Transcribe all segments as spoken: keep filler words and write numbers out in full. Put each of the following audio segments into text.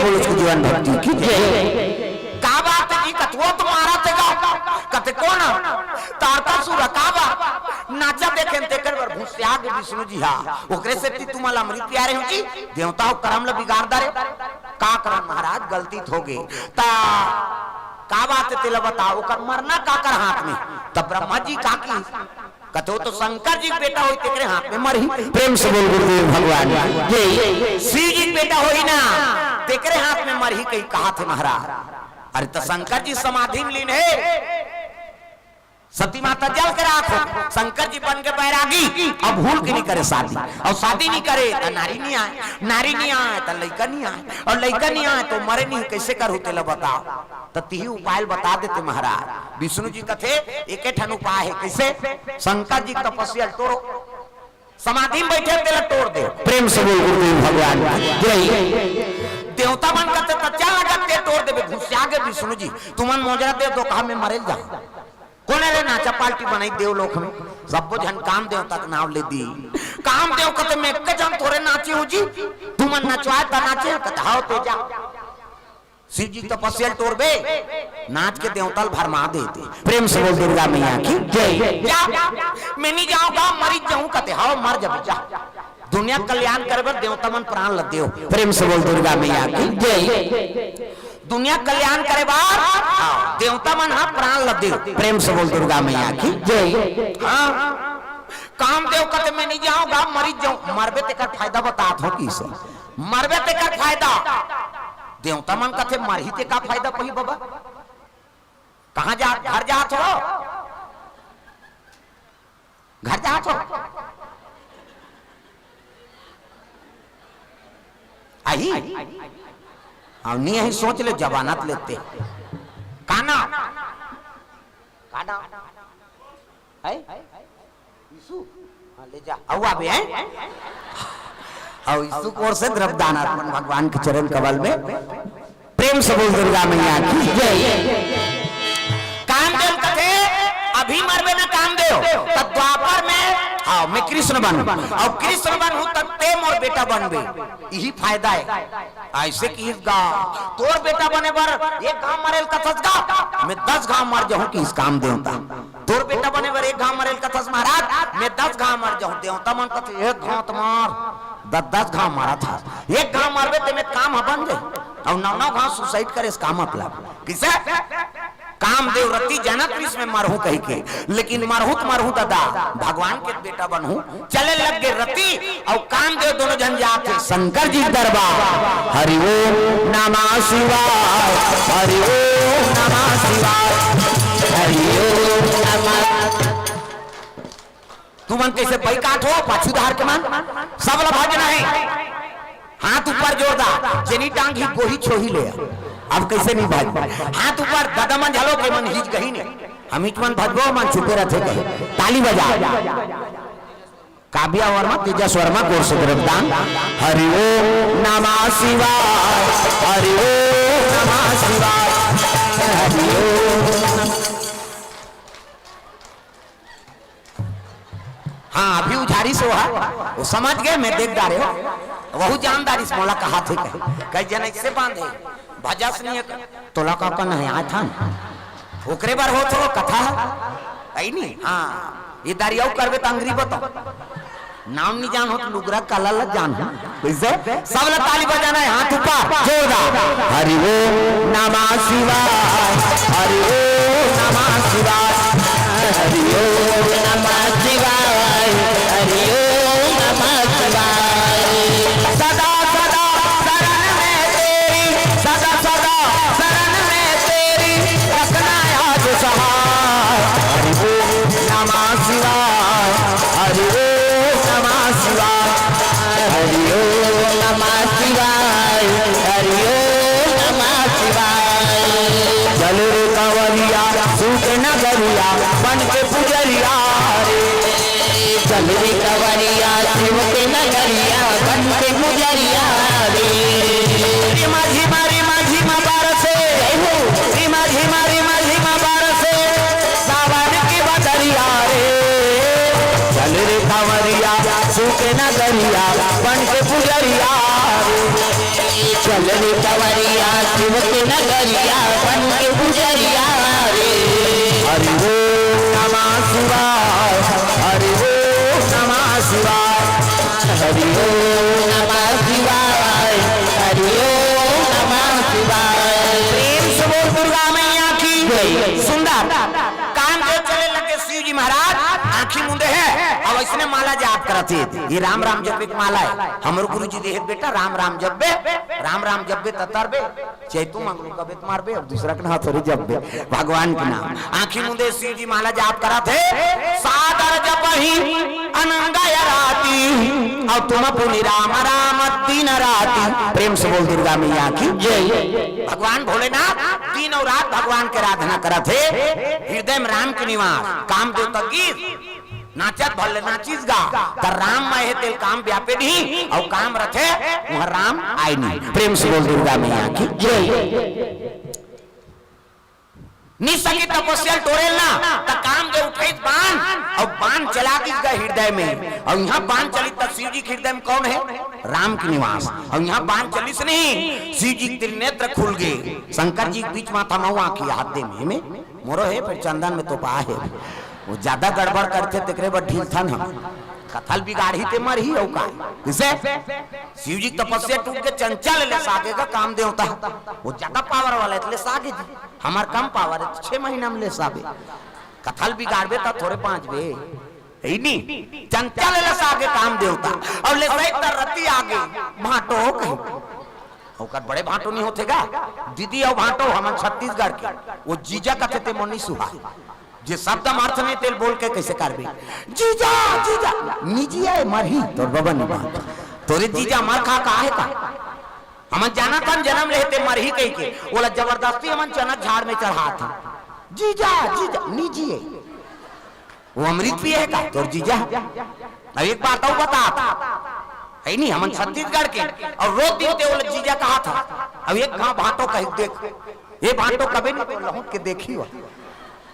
बोलो उसको जीवन भक्ति की जय। का बात हे जी, कथुआ तो मारा थे का? कथे कोन? तारकासुर का बात? नाचा देखे तेकर बर घुसिया गे विष्णु जी हा। ओकरे सेती तुमन ला अमृत पियारे हो जी, देवता हो करम ला बिगाड़ डारे। का करम महाराज, गलती तो होगे। ता का बात हे तेला बताओ, ओकर मरना काकर हाथ में? तब ब्रह्मा जी का की कथे, "वो तो शंकर जी के बेटा होही, तेकरे हाथ में मरही।" प्रेम से बोल गुरुदेव भगवान की जय। शिव जी के बेटा होही ना, तेकरे हाथ में मरही कही कहाथे महाराज। अरे त शंकर जी समाधि में लीन हे, सती माता जल के राख हो, शंकर जी बन के बैरागी, अब भूल के नहीं करे शादी, अउ शादी नहीं करे त नारी नहीं आय, नारी नहीं आय त लइका नहीं आय, अउ लइका नहीं आय त मरे नहीं, कइसे करहू तेला बताओ। त तिही उपाय बता देते महाराज। विष्णु जी कथे, एके ठन उपाय हे, कइसे? शंकर जी के तपस्या ल टोरो, समाधि में बइठे तेला टोर दे। प्रेम से बोल गुरुदेव भगवान की जय। देवता मन कथे त चल लगत ते टोर देबे। घुसिया गे विष्णु जी, तुमन मोजरा दे दो, कहा मैं मरे ल जाहूं। कोन रे नाचा पार्टी बनाई देवलोक में, सब्बो झन काम देवता के नाव ले दी। काम देव कथे मैं एक झन थोरे नाचे हो जी, तुमन नचवाय त नाचे, कथे हव ते जा। शिव जी तपस्या ल टोरबे, नाच के देवता ल भरमा देते। प्रेम से बोल दुर्गा मैया की जय। जा, मैं नहीं जाऊंगा, मरी जाऊं, कथे हव मर जबे जा। दुनिया कल्याण करे बर देवता मन प्राण ल देव। प्रेम से बोल दुर्गा मैया की जय। दुनिया कल्याण करे बर, हाँ, देवता मन हा प्राण ल देव। प्रेम से बोल दुर्गा मैया की जय। हाँ, कामदेव कथे मैं नहीं जाऊंगा, मरी जाऊं। मरबे तेकर फायदा बतात हो किसे? मरबे तेकर फायदा। देवता मन कथे मरही ते का फायदा पही बाबा? कहाँ जात? घर जात हो? घर जात हो? आही? अउ नहीं आही, सोच ले, जमानत लेते। का नाम? का नाम? है? यीशु? हाँ, ले जा। अउ आबे, हैं? अउ यीशु कोर से द्रव्यदान अर्पण भगवान के चरण कमल में। प्रेम से बोल दुर्गा मैया की जय। कामदेव कथे, अभी मरबे ना कामदेव, तब द्वापर में, हाँ, मैं कृष्ण बनहूं, अउ कृष्ण बनहूं, तब ते मोर बेटा बनबे। इही फायदा हे। अइसे किहिस गा, तोर बेटा बने बर एक घांव मरे ल कथस गा, मैं दस घांव मर जाहूं किहिस कामदेव ता। तोर बेटा बने बर एक घांव मरे ल कथस महाराज, मैं दस घांव मर जाहूं। देवता मन कथे एक घांव त मर, दस दस घांव मरत हस, एक घांव मरबे ते में काम ह बन जाही, अउ नौ नौ घांव suicide करे से का मतलब? किसे? कामदेव रति जानत रिहिस मैं मरहूं कहिके, लेकिन मरहूं त मरहूं दादा, भगवान के बेटा बनहूं। चले लग गे रति अउ कामदेव दोनों झन जात हे शंकर जी के दरबार। हरि ओम नमः शिवाय, हरि ओम नमः शिवाय, हरि ओम नमः। तुमन कइसे बइकाट हो, पाछू धार के मन? सब ला भजना हे। हाथ ऊपर जोर दा, जेनी टांग ही गोही छोही ले। अब कइसे नहीं भाई? हाथ ऊपर, दादा मन झलो के मन हिच गही नहीं। हम हिच मन भजबो, मन चुपे रहते कहे। ताली बजा। काव्या वर्मा, तेजस वर्मा, गोर से द्रव्यदान। हरि ओम नमः शिवाय, हरि ओम नमः शिवाय, हरि ओम नमः। हाँ, अभी उझारी से वहा, वो समझ गए, मैं देख डारे हो, वहू जानदारी से मोला कहा थे कहे, कई जन ऐसे बांधे, भजस नहीं है, तोला का का नहीं आया था, ओकरे बर हो तो कथा, आई नहीं, हाँ, ये दारी अउ करबे त अंगरी बताओ। नाम नहीं जान हो तो लुगरा कला ला जान हो। कैसे? सब ला ताली बजाना है, हाथ ऊपर, जोरदार। हरि ओम नमः शिवाय, हरि ओम नमः शिवाय, हरि ओम नमः शिवाय, हरि ओम नमः शिवाय। सदा सदा शरण में तेरी, सदा सदा शरण में तेरी, रखना याद सहाय। हरि ओम नमः शिवाय, हरि ओम नमः शिवाय, हरि ओम नमः शिवाय, हरि ओम नमः शिवाय। चल रे कंवरिया, सूत नगरिया, बन के पुजरिया रे। चल रे कंवरिया, शिव के नगरिया, बन के पुजरिया रे। रिमा झिमा, रिमा झिमा बरसे, जय हो। रिमा झिमा, रिमा झिमा बरसे, सावन की बदरिया रे। चल रे कंवरिया, सूत नगरिया, बन के पुजरिया चल रे कंवरिया शिव के नगरिया बन के पुजरिया रे। हरि ओम नमः शिवाय, हरि ओम नमः शिवाय, हरि ओम नमः शिवाय, हरि ओम नमः शिवाय। प्रेम से बोल दुर्गा मैया की जय। सुंदर काम जो चले लगे शिव जी महाराज आंखी मुंदे है। अब इसने माला जाप करत हे, ये राम राम जपे के माला है। हमरो गुरु जी देहे बेटा राम राम जपबे, राम राम जपबे त तरबे, चैतू मंगलू कबे त मारबे, अब दूसरा के नाम थोड़ी जपबे, भगवान के नाम। आंखी मुंदे शिव जी माला जाप करत हे, सादर जपहि अनंगय राती, और तुम पुनि राम राम दिन राती। प्रेम से बोल दुर्गा मैया की जय। भगवान भोलेनाथ दिन और रात भगवान के आराधना करत हे, हृदय में राम के निवास, कामदेव तक गीत नाचत भले नाचिस गा, त राम मय हे तेल काम व्यापे नहीं, और काम रथे वहां राम आय नहीं। प्रेम से बोल दुर्गा मैया की जय। निशा की तपस्या टोरेल ना, त काम जो उठाइस बाण, और बाण चला दिस गा हृदय में, और यहाँ बाण चली त शिव जी के हृदय में कौन है? राम के निवास। और यहाँ बाण चलिस नहीं, शिव जी के त्रिनेत्र खुल गए, शंकर जी के बीच माथा महुआ की हाथ दे में, में मोरो हे, फिर चंदन में तो पा हे। वो ज्यादा गड़बड़ करथे, तेकरे बर ढीलथन हम। कथल बिगाड़ही ते मरही, अउ का? किसे? शिव जी के तपस्या टूट के चंचल ले सागे का काम देवता। वो ज्यादा पावर वाला है, ले सागे जी। हमार कम पावर है, तो छह महीना में ले साबे। कथल बिगाड़बे त थोरे बांचबे। है नी? चंचल ले सागे काम देवता। और ले सही तर रति आगे, भांटो हो कहीं। ओकर बड़े भांटो नहीं होथे गा? दीदी अउ भांटो हमन छत्तीसगढ़ के। वो जीजा कथे ते मोनी सुहा। जे शब्द म अर्थ नहीं तेल बोल के कैसे करबे? जीजा, जीजा, निजी है मरही, तोर बबा नहीं बात। तोरे जीजा मर खा का है का? हमन जानत हन जन्म लेहे ते मरही कहि के। ओला जबरदस्ती हमन चनक झाड़ में चढ़ात हन। जीजा, जीजा, निजी है। वो अमृत पिए है का तोर जीजा? अब एक बात अउ बतात, है नहीं, हमन छत्तीसगढ़ के, और रोज दिन ते ओला जीजा कहा था। अब एक घाव भांटो कही देख, ये भांटो कभी नहीं तो लहुट के देखी हो।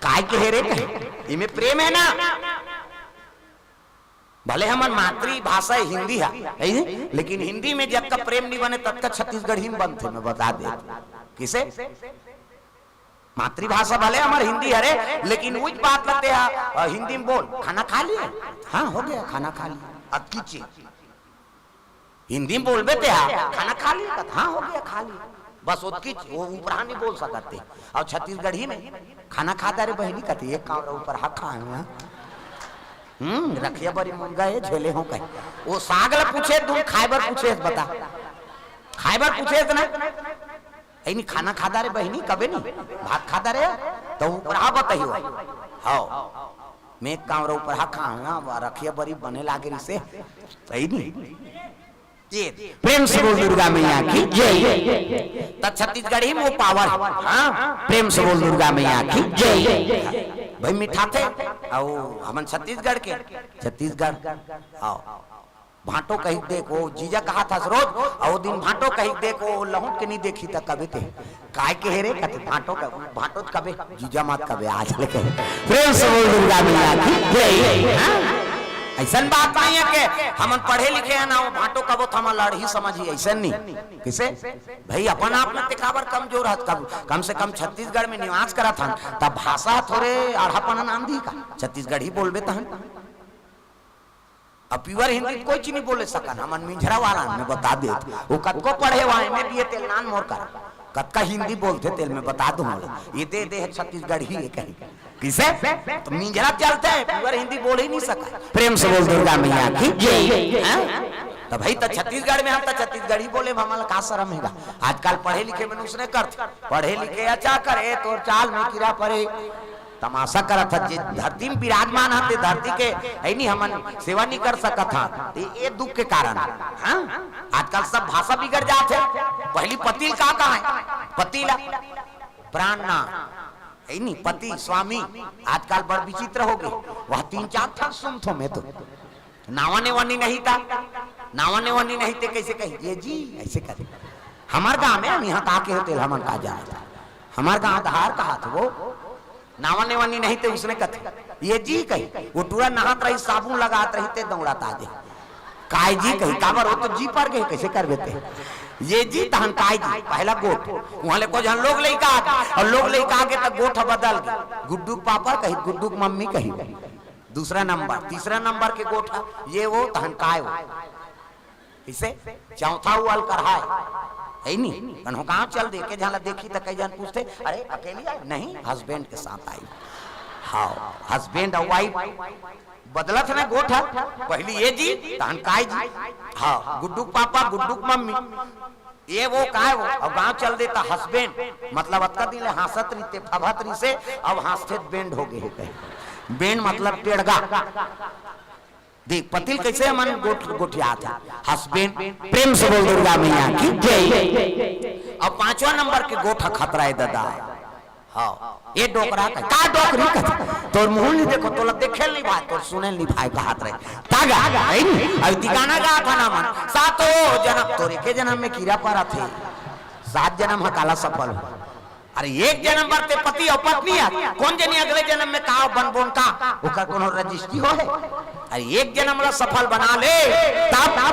काय के हे रे कहे, इमे प्रेम है ना? भले हमन मातृभाषा हिंदी है, है नहीं? लेकिन हिंदी में जब तक प्रेम नहीं बने, तब तक छत्तीसगढ़ी में बनते, मैं बता दे। किसे? मातृभाषा भले हमर हिंदी हरे, लेकिन उच बात ल तेहा, अ, हिंदी में बोल, "खाना खा लिए?" "हाँ, हो गया, खाना खा लिए।" अतकी चीज हिंदी में बोलबे तेहा, "खाना खा लिए?" कहत, "हाँ, हो गया, खा लिए।" बस उतकी चीज, वो ऊपरा नहीं बोल सकते। और छत्तीसगढ़ी में, "खाना खा रे बहिनी?" कहते, "एक कांवरा ऊपर हा खा है।" हम्म, रखिया बरी मुनगा है, झेले हो कहीं। वो साग ल पूछे, तुम खाए बर पूछे, बता। खाए बर पूछे ना? ऐनी खाना खादा रे बहिनी, कबे नहीं? भात खादा रे? तो ऊपर हा बताइयो। हाँ। मैं कांवरा ऊपर हा खाऊंगा, अब रखिया बरी बने लागे रिसे। सही नहीं? ये प्रेम से बोल दुर्गा मैया की जय। त छत्तीसगढ़ी में वो पावर। हाँ, प्रेम से बोल दुर्गा मैया की जय। भाई मिठाथे, आओ हमन छत्तीसगढ़ के, छत्तीसगढ़। आओ। भांटो कही देख, वो जीजा कहा था रोज, और वो दिन भांटो कही देख, वो लहुट के नहीं देखी त कबे ते। काय के हे रे? कहते, "भांटो का, भांटो त कबे, जीजा मात कबे, आज लेके।" प्रेम से बोल दुर्गा मैया की जय। हाँ? ऐसन बात नहीं है कि हमन पढ़े लिखे हैं ना, वो भांटो कबो थमा लड़ही समझी, ऐसन नहीं। किसे? भाई अपन आप में ते काबर कमजोर हत, कम, कम से कम छत्तीसगढ़ में निवास करत हन, तब भाषा थोरे अड़हापन आन दी का? छत्तीसगढ़ी बोलबे तहन। अब प्योर हिंदी कोई चीज नहीं बोले सकन, हमन मिंझरा वाला में बता देत। वो कतको पढ़े हुआ है, मैं भी ये तेल नान मोर कर। कतका हिंदी बोलथे तेल में बता दूं हम लोग। ये दे दे है छत्तीसगढ़ी है कहीं। किसे? तो मिंझरा चलते हैं, प्योर हिंदी बोल ही नहीं सका। प्रेम से बोल दुर्गा मैया की जय। हाँ? तो भाई तो छत्तीसगढ़ में हम तो छत्तीसगढ़ी बोले, हमला का शर्म हैगा? आजकल पढ़े लिखे मनुष्य ने कर, पढ़े लिखे अच्छा करे, तोर चाल में कीड़ा पड़े। तमाशा करत ह, जे धरती में विराजमान ह, ते धरती के है नहीं, हमन सेवा नहीं कर सकत ह। ते ये दुख के कारण, हाँ? आजकल सब भाषा बिगड़ जात है। पहली पति ल का कहा है? पति ला प्राण ना, है नहीं, पति, स्वामी। आजकल बड़ विचित्र हो गए। वह तीन चार ठन सुनथो मैं तो। नावा नेवानी नहीं था, नावा नेवानी नहीं ते कैसे कही? ये जी, ऐसे करे। हमार गांव में हम यहाँ का के होते, हमन का जानत। हमार गांव धार कहा था वो, नावा नेवानी नहीं ते उसने कथे, ये जी कही। वो टूरा नहात रही, साबुन लगात रही, ते दौड़ात आ जाए। काय जी कही, काबर वो तो जी पर गए, कैसे कर देते? ये जी तहन काय जी, पहला गोठ। वहां ले को जहां लोग लइका आगे, और लोग लइका आगे तो गोठ बदल गए। गुड्डू के पापा कही, गुड्डू के मम्मी कही। दूसरा नंबर, तीसरा नंबर के गोठ, ये वो तहन काय वो। इसे चौथा वो अलकर है, है नी? कन्हो गांव चल दे, के झाला देखी तो कई जन पूछते, "अरे, अकेली आई?" "नहीं, हस्बैंड के साथ आई।" हाँ, हस्बैंड और वाइफ बदलत ना गोठ। पहली ये जी, तहन काय जी। हाँ, गुड्डू के पापा, गुड्डू के मम्मी, ये वो काय वो, और गांव चल देता हस्बैंड, मतलब अतका दिन ले हंसत रहिते, फभत रहिसे, अब हंसते बैंड हो गए हे कहीं। बैंड मतलब टेड़गा। देख, पतिल कैसे मन गोठ-, गोठियात हे। हस्बैंड, प्रेम से बोल दुर्गा मैया की जय। अब पांचवा नंबर के गोठ खतरा है दादा। हाँ, ये डोकरा का, का डोकरी का? तोर मुंह नहीं देखो, तोला देखे नहीं भाई, तोर सुने नहीं भाई, कहात रहे। तागा, है नी? अब ठिकाना का था ना मन। सातों जन्म, तोर एके जन्म में कीड़ा पड़ा थे। सात जन्म ह काला सफल हो। अरे एक जन्म बर ते पति और पत्नी है, कौन जनी अगले जन्म में का बनबोन का, ओकर कोनो रजिस्ट्री हो है? अरे एक जन्म ला सफल बना ले, तब